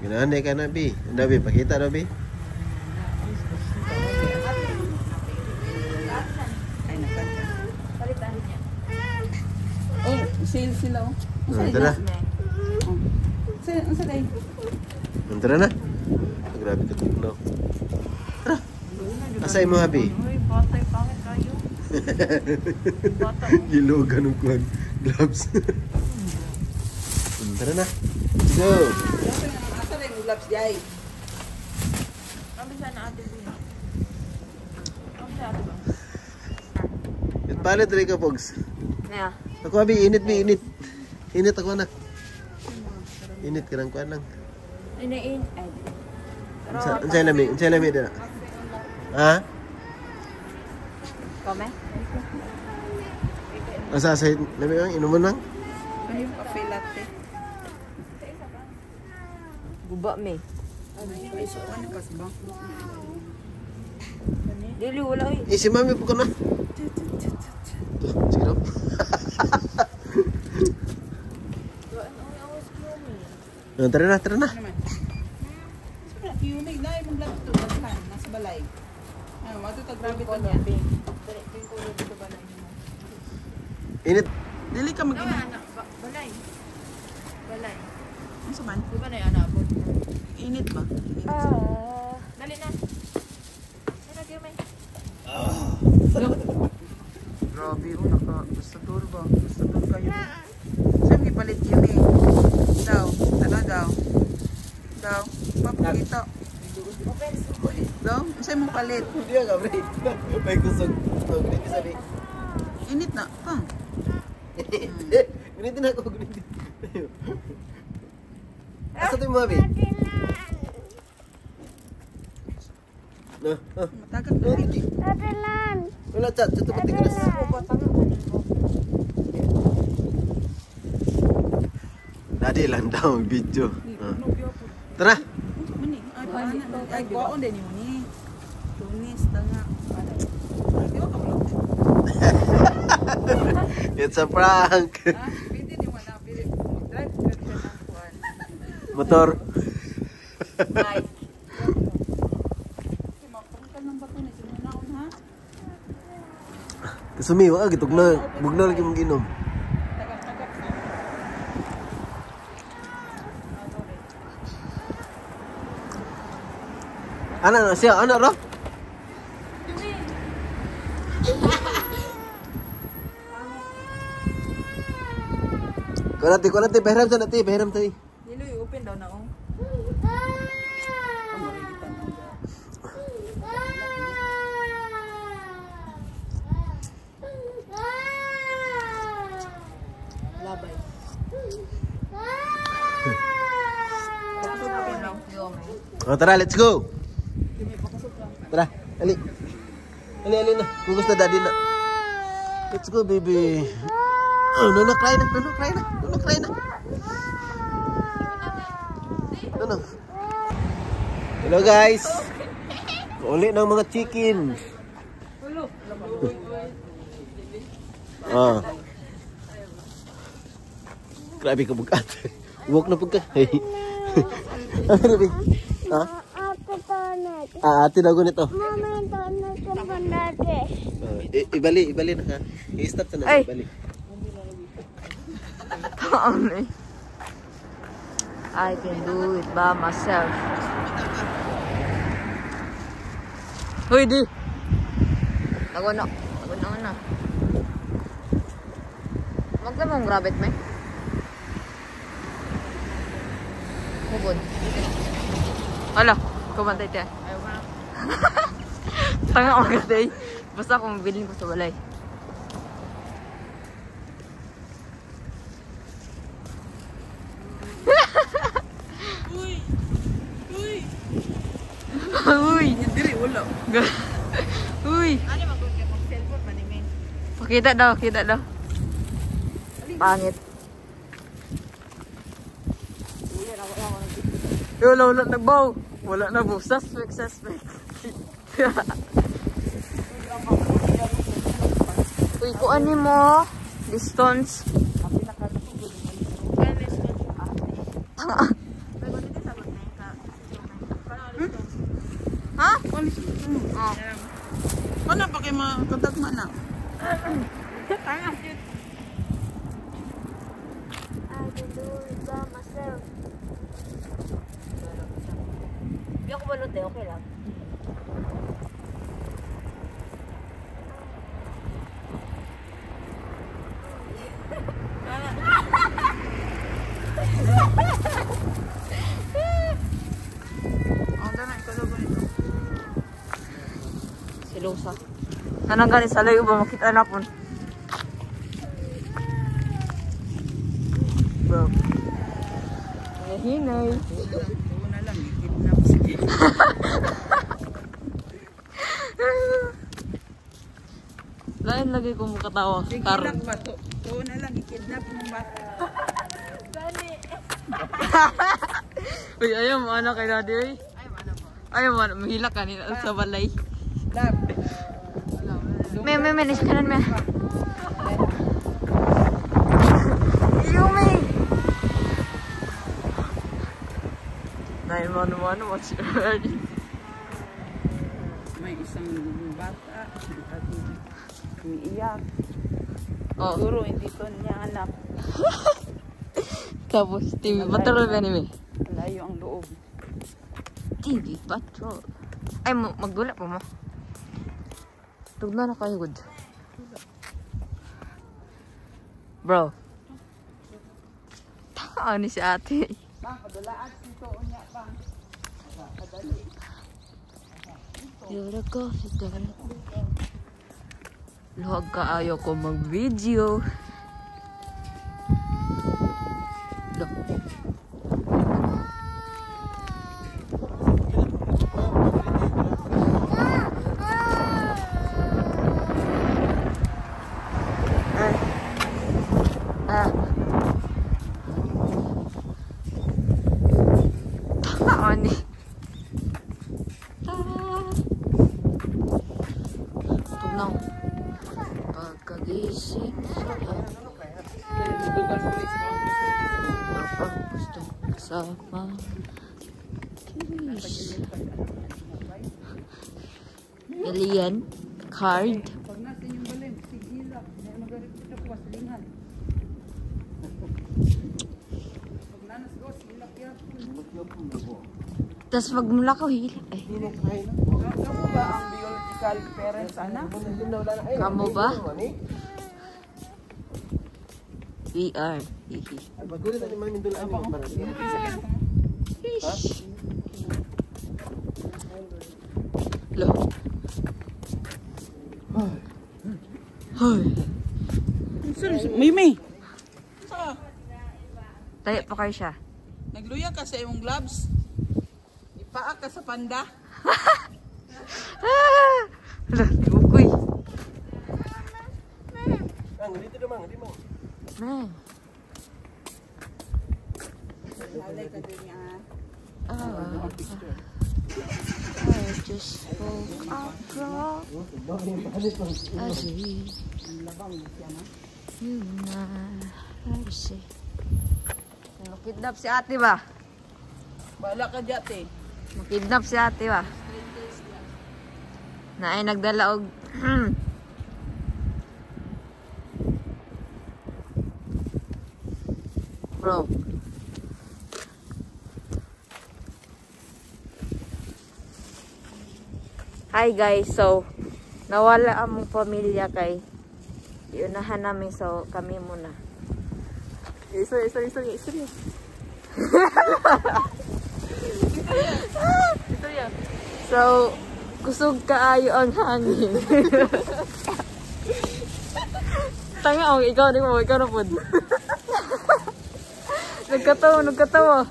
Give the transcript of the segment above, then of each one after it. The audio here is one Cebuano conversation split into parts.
Ganahan ka na, Bi. Ano, Bi? Pakita na, Bi. Ay, nakanta. Oh, sale sila oh. Oh, tara. Oh. Unsa day? Tara na. Ah, grabe ka tugnaw. Tara. Asa imo, Abi? Uy, batay, pangit kayo. Bata. Gilogan ng kuwan. Gloves. Tara na. Let's go. Asa day mo gloves jay? Ano siya na ate Bina? Ano siya ate ba? Palit rin ka, Pogs. Na. Ako, Abi, init, Bi, init. Init ako na. Init ka lang, kuwan lang. Inain. Ay. Unsay lami? Unsay lami dira? Ha? Kome? Asa sa lami ang inuman lang? Ano yung cafe latte? Guba me. Ay, so ano kas ba? Dili wala oy. Eh, si mami po ka na. Sige na. Tara na, tara na. Ano man? Siyempre, kiyumig na yung gloves to daghan nasa balay. Ano, mato ta grabe to niya. Init. Dili ka mag-init. Balay. Balay. Ano sa man? Di ba na yan abot? Init ba? Init. Dali na. Dali na, Kiyumi. Grabe oh, naka gustador ba? Gustador kayo. Saan gipalit yun eh? Daw, tala daw. Daw, papakita. Daw, saan mo palit? Hindi ka, bre. May kusog. Guniti sabi. Init na. Pang. Guniti na ako, guniti. Asa to yung mami? No, oh. Matagal na. No, wala, chat. Chat, pati ko na. Daddy lang daw ang video. Ah. Tara. Mani, ay paano? Ay, kuwaon din mo ni. Tunis, tanga. Ay, di ba ka vlog? It's a prank. Ha? Pwede ni wala. Pwede. Mag-drive ka siya ng kuwan. Motor. Bye. Kasi mapangkal ng bato ni sinunaon ha. Kasumi, wa gitug na. Bugna lagi mong ginom. Tagak-tagak na. Ana na siya, ana ra. Kuha natin, pahiram sa natin, pahiram tayo. Niloy, open daw na oh. Labay. Oh, tara, let's go. Tara, ali. Ali, ali na. Kung gusto daddy na. Let's go, baby. Oh, no, no, cry na. No, no, cry na. No, no, cry na. No, no. Hello, guys. Uli ng mga chicken. Ah. Grabe ka bugat. Walk na pagka. Hey. Ano, baby? Ha? Ate tonet. Ah, ate daw ganito. Mama tonet ka pa dati. Ibali, ibali na ha. I-stop na, Ay. ibali. Taon eh. I can do it by myself. Hoy, di! Naguno. Naguno na. Magda mong rabbit, may? Hubod. Hala, kumantay tayo. Tanga magatay. Basta kung bilhin ko sa balay. Uy! Uy! Uy! Diri, wala. Uy! Ano man kung mag-cellphone man ni Pakita daw, kita daw. Pangit. Eh, wala, wala, nagbaw. Wala na po. Suspect, suspect. Uy, kuan mo. Distance. Tanga. Alis mo. Oh. Ano pa kay mga katagma na? Tanga, cute. I can do it by myself. Hindi ako balot eh, okay lang. Oh, dana, ikaw daw ganito. Silosa. Tanang gani sa layo ba makita na pon. Bro. Hinay. Oo na lang, i-kidnap. Sige. Lain lagi ko mukatawa. Sige Karon. lang ba? Oo na lang, i-kidnap mo ba? Uy, ayaw mo ano kay daddy uy. Ayaw mo ano, mahila ka nila sa balay. Lab. Me, me, nasa kanan me. Yumi! 911, what's your emergency? May isang bata at umiiyak. Oh. Siguro hindi to niya anak. Tapos, TV Patrol ba ni Layo ang loob. TV Patrol. Ay, magdula po mo. Tugna na kayo, good. Bro. Tao ni si ate. Ma, kadalaan dito unya pa. Kadali. You're a coffee girl. Luhag kaayo ko mag-video. Look. Ah. Ah. Tao ni. Tugnaw. Pagkagising sa kapag gusto kasama. Jeez. Alien card. Pag nasa inyong balay, sige lang. May magalit ito ko silingan. Pag nanas go, silak yan. Tapos magmula ko hila. Ay, Kamu ba ang biological parents, anak? Kamo ba? We are. Hihi. Lo. Hoy. Mimi! Tayo pa kayo siya. Nagluya ka sa imong gloves. Ipaa ka sa panda. Ah! Hala, bukoy. Man. Halay ka din niya. Ah. I just woke up from a dream. You know, say. Makidnap si ate ba? Bala ka dyan, te. Makidnap si ate ba? Na ay nagdala og Bro. Hi guys, so nawala among pamilya kay iunahan namin, so kami muna. Istorya, istorya, istorya, istorya. Istorya. So, kusog kaayo ang hangin. Tanga, oh, ikaw di mo, ikaw na pud. Nagkatawa, nagkatawa.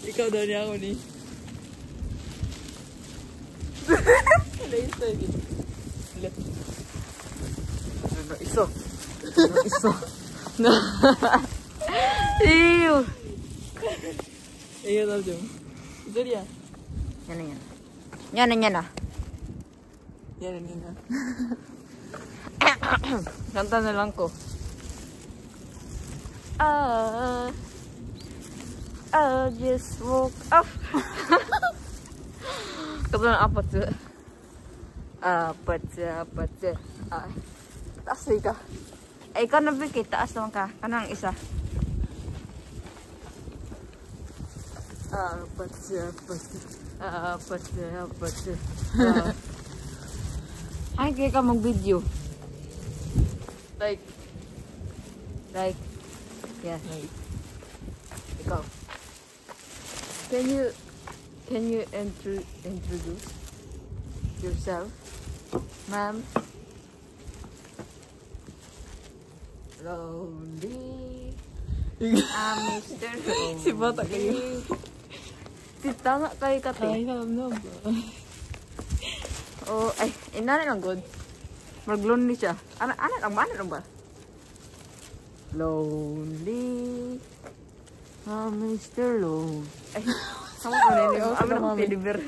Ikaw daw niya ako ni. Iso. Iso. Ew. Iya daw dyan. Istorya. Yan na yan. Yan na yan na. Yan, yan, yan. Kanta na lang ko. Ah. I'll just walk off. Kato ng apat sa. Apat sa, apat sa. Ay, taas ka. Ay, ikaw na Vicky, taas naman ka. Kanang isa. Apat sa, apat sa. Apat sa, apat sa. Ay, kaya ka mag-video. Like. Like. Yeah. Like. Ikaw. Can you introduce yourself, ma'am? Lonely. I'm Mr. Lonely. Si bata kayo. Tita nga kayo kate. Ay, alam na ba? Oh, ay, inana lang good. Mag-lonely siya. Ana, ana lang ba? Ana lang ba? Lonely. I'm Mr. Lonely. Ay, sama ko na yun. Okay, Amo na mami. teddy bear.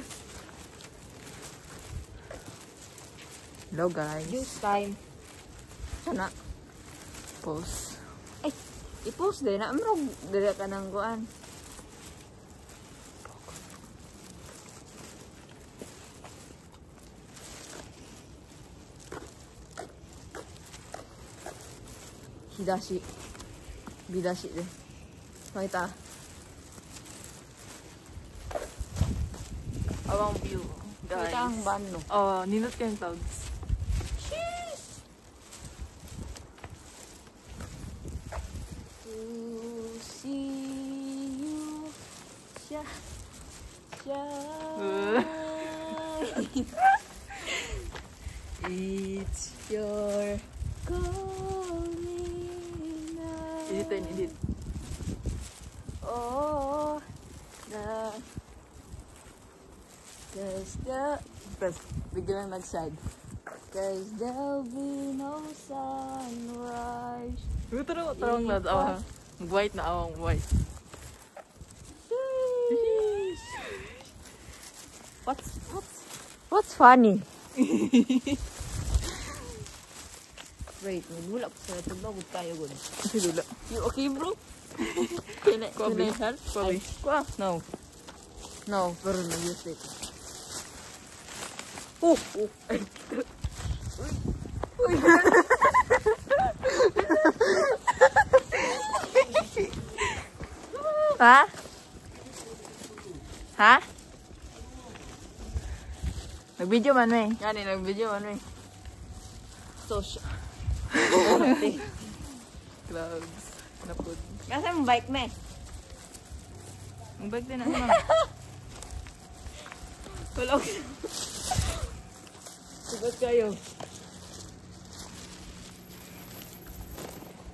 Hello guys. Juice time. Sana. Pause. Ay, i-post din na. Amrog, dili ka ng kuan. Hidashi. Bidashi din. Makita. Awang view. Guys. Kita ang van, no? Oh, nindot kayong clouds. To see you shine. It's your calling now. Edit tayo, edit. Oh, the cause the Tapos, biglang nag-sad. cause there'll be no sunrise. Tara, tara ang clouds. Awa. White na awang white. What's funny? Wait, magulak ko sa tugtog tayo gud. Si Lula. You okay, bro? Can I help? Kwabi. Kwa? No. No, pero na-use it. Oh, oh. Uy. Uy. Ha? Ha? Nag-video man eh. Gani, nag-video man eh. So, siya. Clouds. Napod. Kasi mong bike, me? Ang bike din ano. Wala ko. Sugat kayo.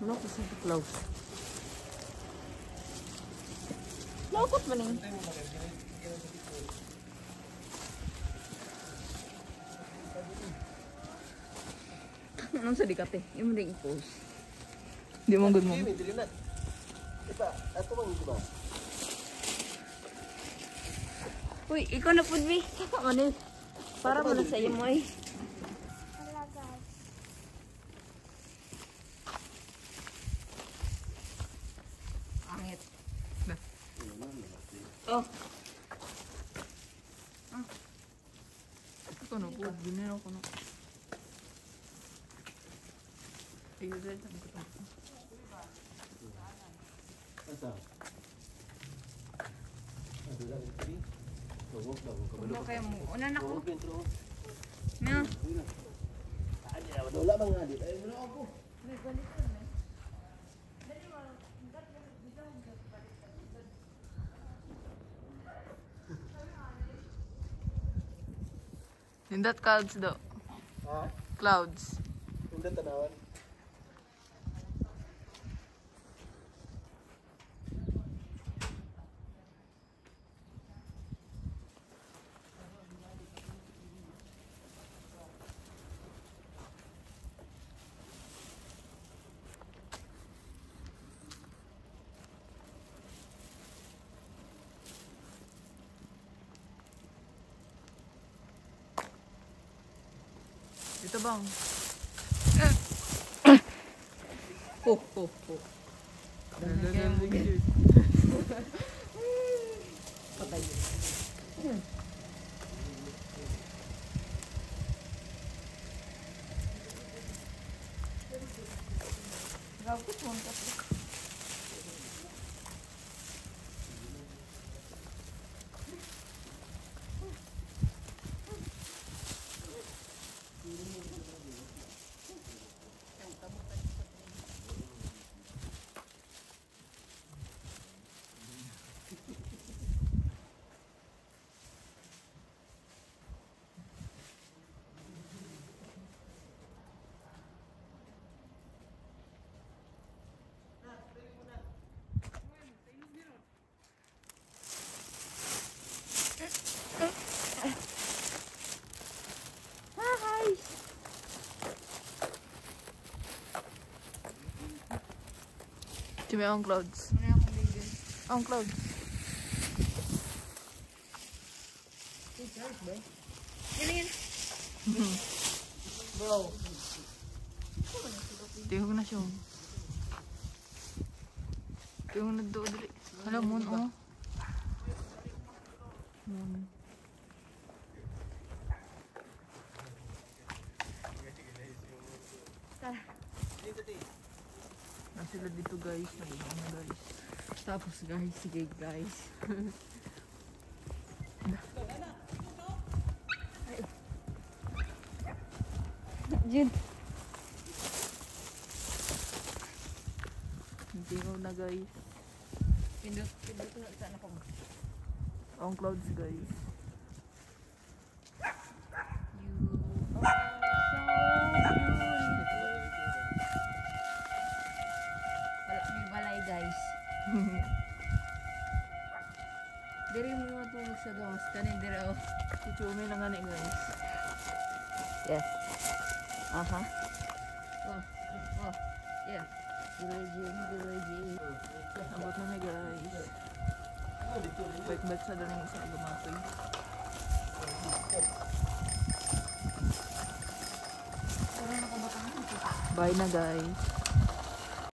Wala ko sa close. Lakot man eh. Anong sa dikate? Yung ring post. Di mo good mo. Dili na. Iba, ato bang iba? Uy, ikaw na pud, Bi. Saka man eh. Para mo na sa iyo mo eh. Hello guys. Angit. Oh. Ito na po. Binero ko na. Ayun, ko to. Asa? Ato lang diri. Wala kayo mo. Una na ko. Ko. Na. Wala man nga di. Ay, wala ako. Nindot clouds do. Ha? Clouds. Nindot tanawan. Dito bang? Ho, ho, ho. Patay. Grabe po. Hi! Timi ang clouds. Ang clouds. Bro. Tingog na siya. Tingog na doon dali. Hala, moon oh. Moon. Na sila dito guys. Nagiging na guys. Tapos guys, sige guys. Jud. Tingog na guys. Pindot, pindot na sana ko. Ang clouds guys. You are so beautiful. Wala may balay guys. Diri mo matulog sa gawas kaning diri oh. Si Chumi na nga ni guys. Yeah. Aha. Oh. Oh. Yeah. Billie Jean. Abot na niya guys. Bait-bait sa daling isa lumatoy. Bye na guys.